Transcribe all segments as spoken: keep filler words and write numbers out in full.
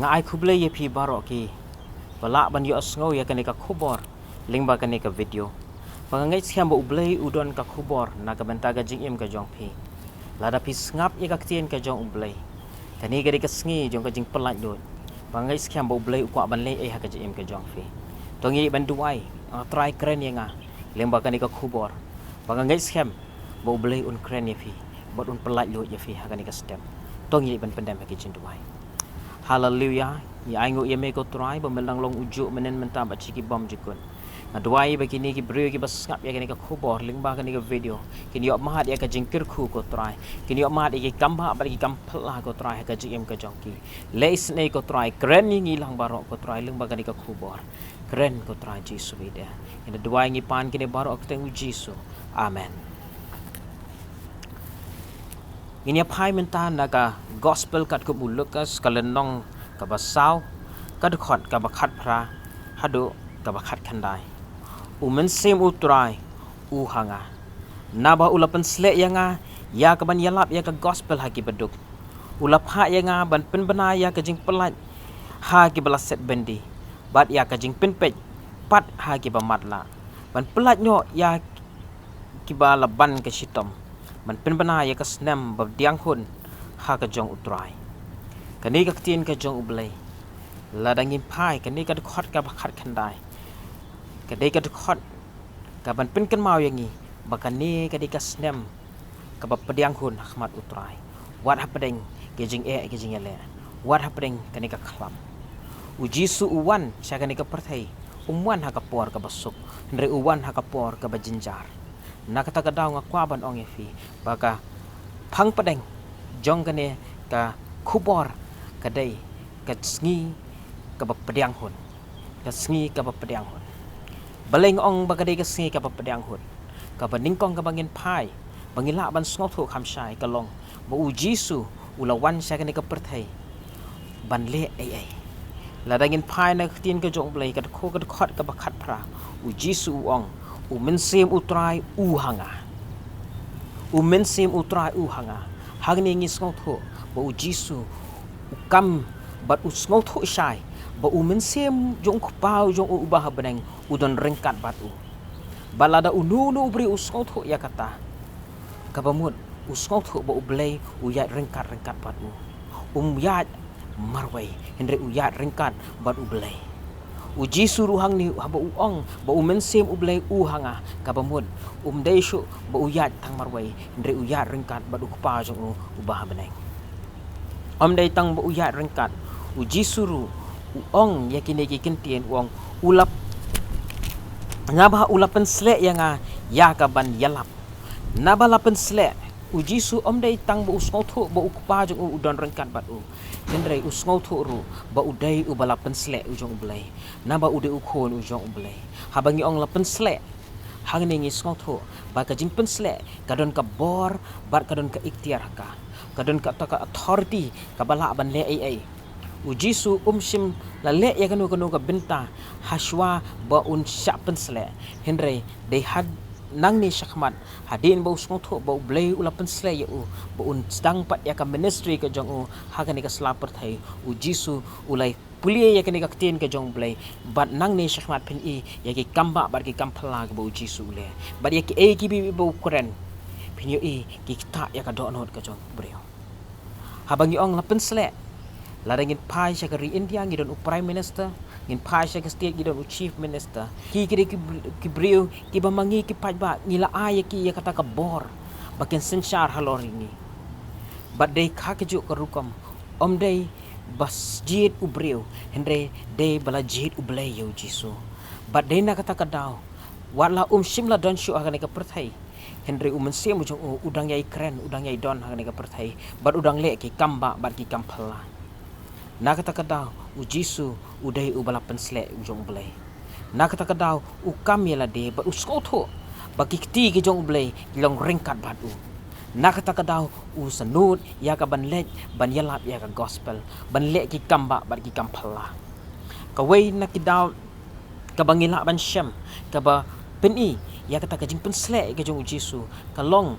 Nga ai khublei ïa phi baroh ki ba lah ban ïohsngew ïa kane ka khubor lyngba kane ka video. Ba nga ngeit skhem ba U Blei u don ka khubor na ka bynta ka jingim ka jong phi. Lada phi sngap ïa ka ktien ka jong U Blei, kane ka dei ka sngi jong ka jingpyllait luid. Ba nga ngeit skhem ba U Blei u kwah ban leh ei ha ka jingim ka jong phi. To ngin ïa ban duwai. Ah Trai, kren ïa nga lyngba kane ka khubor. Ba nga ngeit skhem ba U Blei un kren ïa phi bad un pyllait luid ïa phi ha kane ka step. To ngin ïa ban pyndem ha ki jingduwai. Haleluya. Ngi ainguh ïa me ko Trai ba me la long u juh mynhynnin mynta bad shi ki bymjukut. Nga duwai ba kine ki briew kiba sngap ïa kane ka khubor lyngba kane ka video kin ïoh mad ïa ka jingkyrkhu ko Trai. Kin ïoh mad ïa ki kambah bad ki kamphylla ko Trai ha ka jingim ka jong ki. Leh isynei ko Trai, kren ïa ngi lang baroh ko Trai lyngba kane ka khubor. Kren ko Trai Jisu ba ïeit. Ngi da duwai ngi pan kine baroh ha ka kyrteng u Jisu. Amen. Ngin ïa phai mynta na ka Gospel katkum u Lukas ka lynnong kaba saw, ka dkhot kaba khatphra haduh kaba khatkhyndai. U Mynsiem U Trai u ha nga, naba u la pynsleh ïa nga ïa ka ban ïalap ïa ka Gospel ha kiba duk. U la phah ïa nga ban pynbna ïa ka jingpyllait ha kiba la set byndi, bad ïa ka jingpynpeit pat ha kiba matlah, ban pyllait noh ïa kiba la ban ka shitom, ban pynbna ïa ka snem ba pdiang hun ha ka jong U Trai. Kane ka ktien ka jong U Blei, lada ngin phai kane ka dkhot kaba khatkhyndai, ka dei ka dkhot kaban pynkynmaw ïa ngi ba kane ka dei ka snem kaba pdiang hun ha khmat U Trai. Wat hapdeng ki jingeh ki jingïaleh, wat hapdeng kane ka khlam. U Jisu u wan sha kane ka pyrthei, um wan ha ka por kaba suk, hynrei u wan ha ka por kaba jynjar. Na kata ka daw nga kwah ban ong ïa phi ba ka phang pdeng jong kane ka khubor ka dei ka sngi kaba pdiang hun. Ka sngi kaba pdiang hun. Balei nga ong ba ka dei ka sngi kaba pdiang hun? Kaba nyngkong kaba ngin phai, ba ngin lah ban sngewthuh kham shai ka long ba U Jisu u la wan sha kane ka pyrthei ban leh ei ei. Lada ngin phai na ka ktien ka jong U Blei, ka dkhot, ka dkhot kaba khatphra, U Jisu u ong, U Mynsiem U Trai u ha nga. U Mynsiem U Trai u ha nga. Hangne ngi sngewthuh ba U Jisu u kam bad u sngewthuh shai ba U Mynsiem jong U Kpa jong u uba ha bneng u don ryngkat bad u. Bad lada uno uno u briew u sngewthuh ïa kata, kaba mut u sngewthuh ba U Blei u ïaid ryngkat ryngkat bad u. Um ïaid marwei, hynrei u ïaid ryngkat bad U Blei. U Jisu ruh hangne haba u ong ba U Mynsiem U Blei u ha nga, kaba mut um dei shuh ba u ïaid tang marwei, hynrei u ïaid ryngkat bad U Kpa jong u uba ha bneng. Um dei tang ba u ïaid ryngkat, U Jisu ruh u ong ïa kine ki kyntien, u ong, u la, naba u la pynsleh ïa nga ïa ka ban ïalap. Naba la pynsleh, U Jisu um dei tang ba u sngewthuh ba U Kpa jong u u don ryngkat bad u, hynrei u sngewthuh ruh ba u dei uba la pynsleh u jong U Blei, naba u dei u Khun u jong U Blei. Haba ngi ong la pynsleh, hangne ngi sngewthuh ba ka jingpynsleh ka don ka bor bad ka don ka iktiar ha ka. Ka don kata ka authority kaba lah ban leh ei ei. U Jisu um shym la leh ïa kano kano ka bynta hashwa ba un shah pynsleh, hynrei dei had nangne shakhmat, hadien ba u sngewthuh ba U Blei u la pynsleh ïa u ba un sdang pat ïa ka ministry ka jong u ha kane ka sla pyrthei, U Jisu u la pule ïa kane ka ktien ka jong U Blei, bad nangne shakhmat phin i ïa ki kambah bad ki kamphylla kaba U Jisu u leh, bad ïa kiei kiba u kren, phin ïohi ki ktah ïa ka dohnud ka jong u briew. Haba ngi ong la pynsleh, lada ngin phai sha ka ri India ngi don u Prime Minister, ngin phai sha ka state ngi don u Chief Minister. Ki ki dei ki br-, ki briew kiba ma ngi ki paidbah ngi la ai ïa ki ïa kata ka bor ba kin synshar halor ïa ngi. Bad dei ha kajuh ka rukom, um dei ba jied u briew, hynrei dei ba la jied U Blei ïa U Jisu. Bad dei na kata ka daw, wat la um shym la don shuh ha kane ka pyrthei, hynrei U Mynsiem u jong u u dang ïai kren, u dang ïai don ha kane ka pyrthei, bad u dang leh ki kambah bad ki kamphylla. Na kata ka daw, U Jisu u dei uba la pynsleh u jong U Blei. Na kata ka daw u kam ïa lade bad u sngewthuh ba ki kti ki jong U Blei ki long ryngkat bad u. Na kata ka daw u sngewthuh ïa ka ban leit ban ïalap ïa ka gospel, ban leh ki kambah bad ki kamphylla. Kawei na ki daw kaba ngi lah ban shem, kaba pyni ïa kata ka jingpynsleh ka jong U Jisu, ka long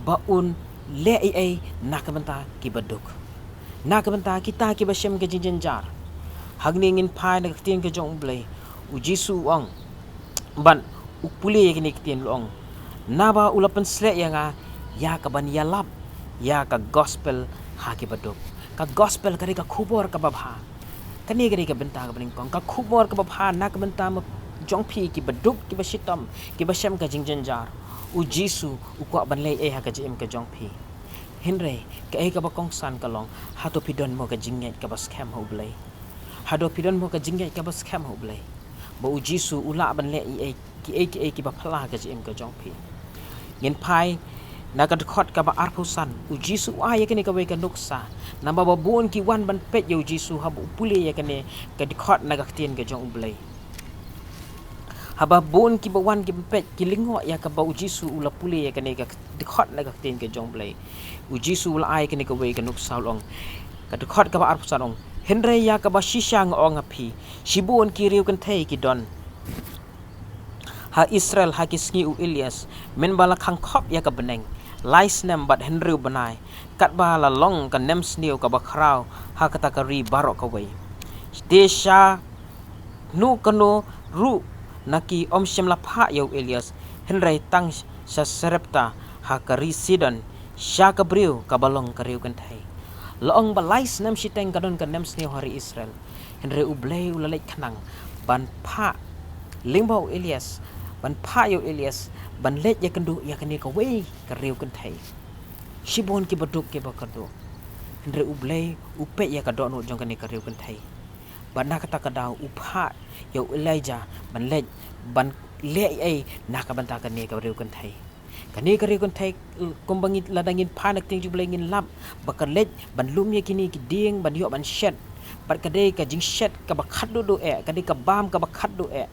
ba un leh ei ei na ka bynta kiba duk, na ka bynta kita kiba shem ka jingjynjar. Hangne ngin phai na ka ktien ka jong U Blei. U Jisu u ong, ban u pule ïa kine ki ktien u ong, naba u la pynsleh ïa nga ïa ka ban ïalap ïa ka gospel ha ki baduk. Ka gospel ka dei ka khubor kaba bha. Kane ka dei ka bynta kaba nyngkong, ka khubor kaba bha na ka bynta ma jong phi ki baduk, ki bashitom, ki bashem ka jingjynjar. U Jisu u kwah ban leh ei ha ka jingim ka jong phi. Hynrei kaei kaba kongsan ka long, hato phi don mo ka jingngeit kaba skhem ha U Blei? Hato phi don mo ka jingngeit kaba skhem ha U Blei, ba U Jisu u lah ban leh ei ei, kiei kiei kiba phylla ha ka jingim ka jong phi? Ngin phai na ka dkhot kaba arphew san. U Jisu u ai ïa kane kawei ka nuksa, naba ba bun ki wan ban peit ïa U Jisu haba u pule ïa kane ka dkhot na ka ktien ka jong U Blei. Haba bun kiba wan ki ban peit ki lyngngoh ïa kaba U Jisu u la pule ïa kane ka dkhot na ka ktien ka jong U Blei. U Jisu u la ai kane kawei ka nuksa, u ong, ka dkhot kaba arphew san ong, hynrei ïa kaba shisha nga ong ha phi, shibun ki riew kynthei ki don ha Israel ha ki sngi u Elias, mynba la khang khop ïa ka bneng, lai snem bad hynriew bnai, katba la long ka nemsniew kaba khraw ha kata ka ri baroh kawei. Te sha kano kano ruh na ki ym shym la phah ïa u Elias, hynrei tang sha Sarepta ha ka ri Sidon, sha ka briew kaba long ka riew kynthei. La ong ba lai snem shiteng ka don ka nemsniew ha ri Israel. Hynrei U Blei u la leit khnang ban phah lyngba u Elias, ban phah ïa u Elias ban leit ïakynduh ïa kane kawei ka riew kynthei. Shibun kiba duk kiba kyrduh. Hynrei U Blei u peit ïa ka dohnud jong kane ka riew kynthei. Bad na kata ka daw u phah ïa u Elijah ban leit ban leh ei ei na ka bynta kane ka riew kynthei. Kane ka riew kynthei, kumba ngi, lada ngin phai na ka ktien jong U Blei ngin lap ba ka leit ban lum ïa kine ki dieng ban ïoh ban shet. Bad ka dei ka jingshet kaba khatduh duh eh, ka dei ka bam kaba khatduh eh.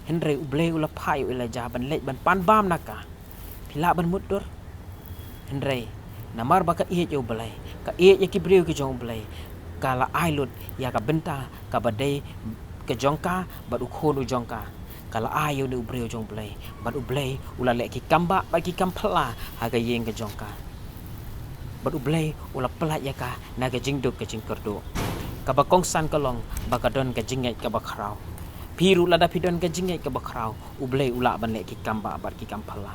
Hynrei U Blei u la phah ïa u Elijah ban leit ban pan bam na ka. Phi lah ban mutdur? Hynrei namar ba ka ïeit ïa U Blei, ka ïeit ïa ki briew ki jong U Blei, ka la ai lut ïa ka bynta kaba dei ka jong ka bad u khun u jong ka. Ka la ai ïa une u briew jong U Blei, bad U Blei u la leh ki kam bah bad ki kam phylla ha ka ïing ka jong ka. Bad U Blei u la pyllait ïa ka na ka jingduk ka jingkyrduh. Kaba kongsan ka long ba ka don ka jingngeit kaba khraw. Phi ruh lada phi don ka jingngeit kaba khraw, U Blei u lah ban leh ki kam bah bad ki kam phylla.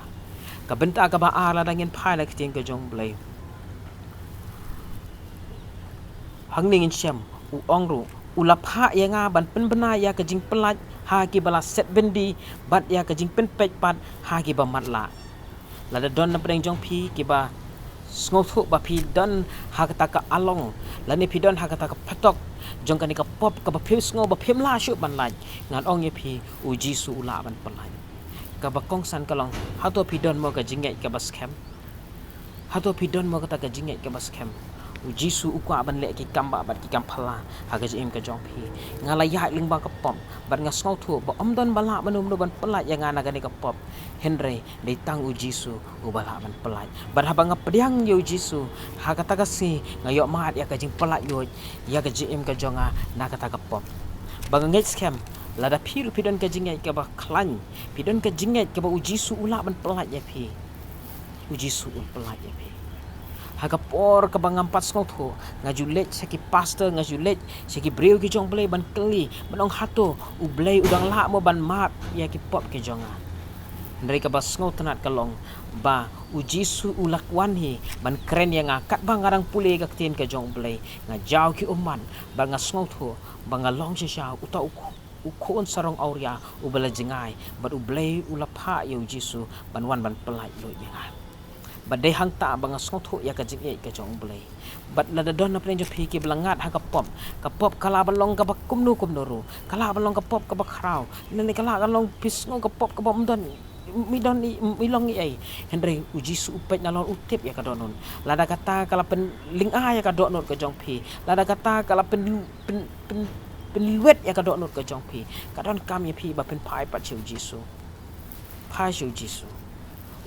Ka bynta kaba ar, lada ngin phai na ka ktien ka jong U Blei, hangne ngin shem, u ong ruh, u la phah ïa nga ban pynbna ïa ka jingpyllait ha kiba la set byndi bad ïa ka jingpynpeit pat ha kiba matlah. Lada don na pdeng jong phi kiba sngewthuh ba phi don ha kata ka along, lane phi don ha kata ka phetok jong kane ka pop kaba phi sngew ba phim lah shuh ban lait, ngan ong ïa phi, U Jisu u lah ban pyllait. Kaba kongsan ka long, hato phi don mo ka jingngeit kaba skhem? Hato phi don mo kata ka jingngeit kaba skhem? U Jisu u kwah ban leh ki kam bah bad ki kam phylla ha ka jingim ka jong phi. Nga la ïaid lyngba ka pop bad nga sngewthuh ba ym don ba lah mano mano ban pyllait ïa nga na kane ka pop. Hynrei dei tang U Jisu uba lah ban pyllait. Bad haba nga pdiang ïa U Jisu, ha kata ka sngi nga ïoh mad ïa ka jingpyllait luid ïa ka jingim ka jong nga na kata ka pop. Ba nga ngeit skhem, lada phi ruh phi don ka jingngeit kaba khlaiñ, phi don ka jingngeit kaba U Jisu u lah ban pyllait ïa phi, U Jisu un pyllait ïa phi. Ha ka por kaba ngam pat sngewthuh, nga ju leit sha ki pastor, nga ju leit sha ki briew ki jong U Blei ban kylli, ban ong, hato U Blei u dang lah mo ban map ïa ki pop ki jong nga? Hynrei kaba sngewtynnat ka long ba U Jisu u la wan hi ban kren ïa nga katba nga dang pule ka ktien ka jong U Blei. Nga jaw ki ummat bad nga sngewthuh ba nga long shisha uta u, u khun sarong awria uba la jngai, bad U Blei u la phah ïa U Jisu ban wan ban pyllait luid ïa nga. Bad dei hangta ba nga sngewthuh ïa ka jingïeit ka jong U Blei. Bad lada don na pdeng jong phi kiba la ngat ha ka pop, ka pop ka lah ban long kaba kumno kumno ruh, ka lah ban long ka pop kaba khraw, lane ka lah ban long phi sngew ka pop kaba ym don, ym don, ym long ei ei. Hynrei U Jisu u peit nalor, u tip ïa ka dohnud. Lada kata ka la pynlyngngoh ïa ka dohnud ka jong phi, lada kata ka la pyn, pyn, pyn, pynlwet ïa ka dohnud ka jong phi, ka donkam ïa phi ba phin phai pat sha U Jisu. Phai sha U Jisu.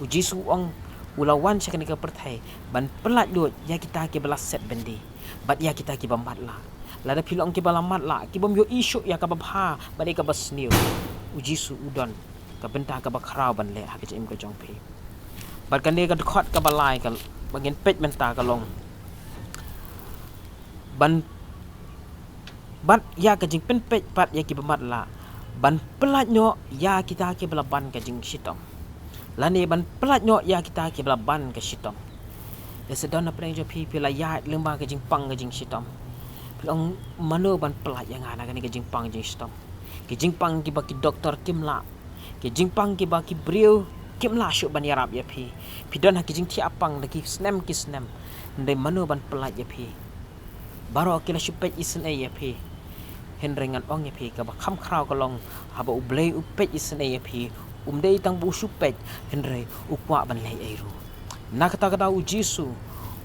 U Jisu u ong u la wan sha kane ka pyrthei ban pyllait luid ïa kita kiba la set byndi bad ïa kita kiba matlah. Lada phi long kiba la matlah, kibym ïohi shuh ïa kaba bha bad ïa kaba sniew, U Jisu u don ka bynta kaba khraw ban leh ha ka jingim ka jong phi. Bad kane ka dkhot kaba lai kaba ngin peit mynta ka long ban Bad ïa ka jingpynpeit pat ïa ki ba matlah, ban pyllait noh ïa kita ki ba la ban ka jingshitom. Lane ban pyllait noh ïa kita ki ba la ban ka shitom. Lehse don na pdeng jong phi, phi la ïaid lyngba ka jingpang ka jingshitom. Phi ong, mano ban pyllait ïa nga na kane ka jingpang jingshitom? Ki jingpang kiba ki doktor kim lah, ki jingpang kiba ki briew kim lah shuh ban ïarap ïa phi. Phi don ha ki jingthiah pang da ki snem ki snem. Hynrei mano ban pyllait ïa phi? Baroh ki la shu peit isynei ïa phi. Hynrei ngan ong ïa phi, kaba kham khraw ka long, haba U Blei u peit isynei ïa phi, um dei tang ba u shu peit, hynrei u kwah ban leh ei ruh. Na kata ka daw U Jisu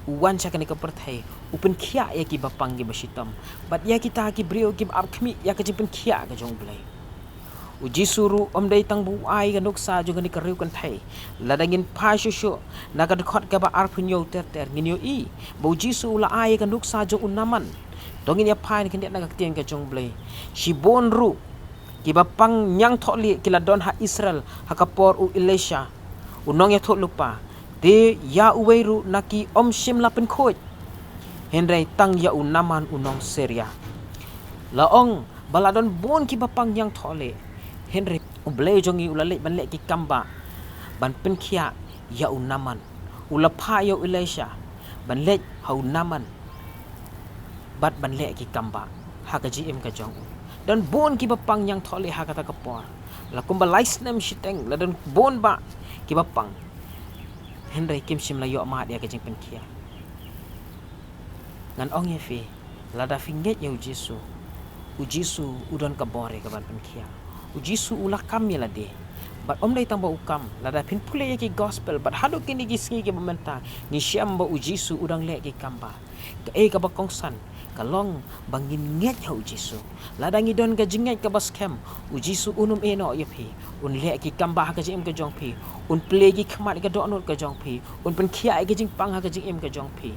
u wan sha kane ka pyrthei, u pynkhiah ïa ki bapang ki bashitom, bad ïa kita ki briew ki ba ap khmih ïa ka jingpynkhiah ka jong U Blei. U Jisu ruh um dei tang ba u ai ka nuksa jong kane ka riew kynthei. Lada ngin phai shuh shuh na ka dkhot kaba arphew hynñiew ter ter, ngin ïohi ba U Jisu u la ai ka nuksa jong u Naman. To ngin ïa phai khyndiat na ka ktien ka jong U Blei. Shibun ruh ki bapang ñiangthohlieh ki la don ha Israel ha ka por u Elisha, u nongïathuhlypa. Te ïa uwei ruh na ki um shym la pynkhuid, hynrei tang ïa u Naman u nong Syria. La ong ba la don bun ki bapang ñiangthohlieh, hynrei U Blei jong ngi u la leit ban leh ki kam ba, ban pynkhiah ïa u Naman. U la phah ïa u Elisha ban leit ha u Naman bad ban leh ki kam ba ha ka jingim ka jong u. Don bun ki bapang ñiangthohlieh ha kata ka por. La kumba lai snem shiteng la don bun ba ki bapang, hynrei kim shym la ïoh mad ïa ka jingpynkhiah. Ngan ong ïa phi, lada phi ngeit ïa U Jisu, U Jisu u don ka bor ïa ka ban pynkhiah. U Jisu u la kam ïa lade. Bad um dei tang ba u kam, lada phin pule ïa ki gospel bad haduh kine ki sngi ki ba mynta, ngi shem ba U Jisu u dang leh ki kam ba. Kaei kaba kongsan ka long ba ngin ngeit ha U Jisu. Lada ngi don ka jingngeit kaba skhem, U Jisu un ym ïehnoh ïa phi. Un leh ki kam ba ha ka jingim ka jong phi. Un plie ki khmat ka dohnud ka jong phi. Un pynkhiah ïa ka jingpang ha ka jingim ka jong phi.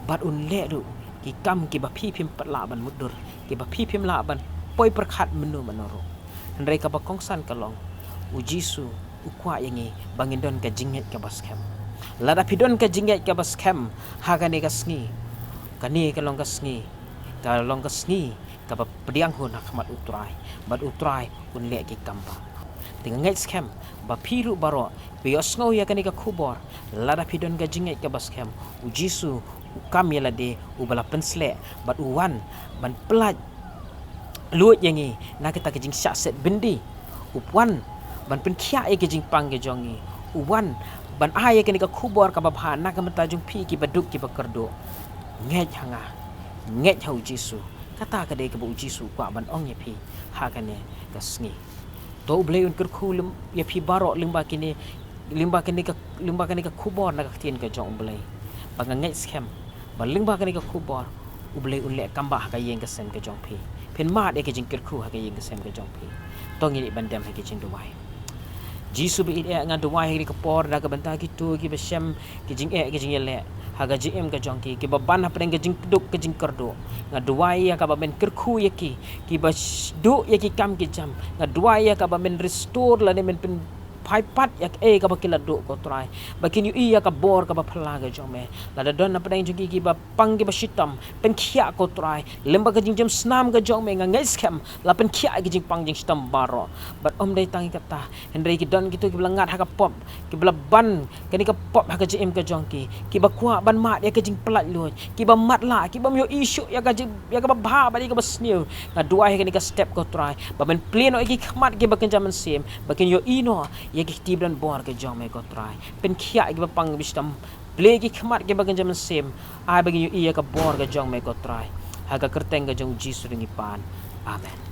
Bad un leh ruh ki kam ki ba phi phim pat lah ban mutdur, ki ba phi phim lah ban poi pyrkhat mynno mynno ruh. Hynrei kaba kongsan ka long, U Jisu u kwah ïa ngi ba ngin don ka jingngeit kaba skhem. Lada phi don ka jingngeit kaba skhem ha kane ka sngi, kane ka long ka sngi, ka long ka sngi kaba pdiang hun ha khmat U Trai, bad U Trai un leh ki kam ba. Te nga ngeit skhem ba phi ruh baroh phi ïohsngew ïa kane ka khubor. Lada phi don ka jingngeit kaba skhem, U Jisu u kam ïa lade, uba la pynsleh bad u wan ban pyllait luid ïa ngi na kita ki jingshah set byndi. U wan ban pynkhiah ïa ki jingpang ki jong ngi. U wan ban ai ïa kane ka khubor kaba bha na ka bynta jong phi ki ba duk ki ba kyrduh. Ngeit ha nga, ngeit ha U Jisu. Kata ka dei kaba U Jisu u kwah ban ong ïa phi ha kane ka sngi. To U Blei un kyrkhu lem ïa phi baroh lyngba kine, lyngba kane ka, lyngba kane ka khubor na ka ktien ka jong U Blei. Ba nga ngeit skhem ba lyngba kane ka khubor U Blei un leh kam ba ha ka ïing ka sem ka jong phi. Phin mad ïa ka jingkyrkhu ha ka ïing ka sem ka jong phi. To ngin ïa ban dem ha ka jingduwai. Jisu ba ïeit, nga duwai ha kane ka por na ka bynta kito ki ba shem ki jingeh ki jingïaleh ha ka jingim ka jong ki, ki ba ban hapdeng ka jingpduk ka jingkyrduh. Nga duwai ïa ka ba men kyrkhu ïa ki, ki ba sh-, duh ïa ki kam ki jam. Nga duwai ïa ka ba men restore lane men pynphai pat ïa kaei kaba ki la duh, ko Trai, ba kin ïohi ïa ka bor kaba phylla ka jong me. Lada don hapdeng jong ki ki bapang ki bashitom, pynkhiah, ko Trai. Lyngba ka jingjemsnam ka jong me, nga ngeit skhem la pynkhiah ïa ki jingpang jingshitom baroh. Bad ym dei tang ïa kata, hynrei ki don kito ki ba la ngat ha ka pop, ki ba la ban kane ka pop ha ka jingim ka jong ki, ki ba kwah ban mad ïa ka jingpyllait luid, ki ba matlah, ki bym ïohi shuh ïa ka jing, ïa ka ba bha bad ïa ka ba sniew. Nga duwai ha kane ka step, ko Trai, ba men plie noh ïa ki khmat ki ba kynja mynsiem, ba kin ïohi noh ïa ki kti ba don bor ka jong me, ko Trai. Pynkhiah ïa ki bapang ki bashitom, plie ïa ki khmat ki ba kynja mynsiem, ai ba kin ïohi ïa ka bor ka jong me, ko Trai. Ha ka kyrteng ka jong U Jisu dang ngi pan. Amen.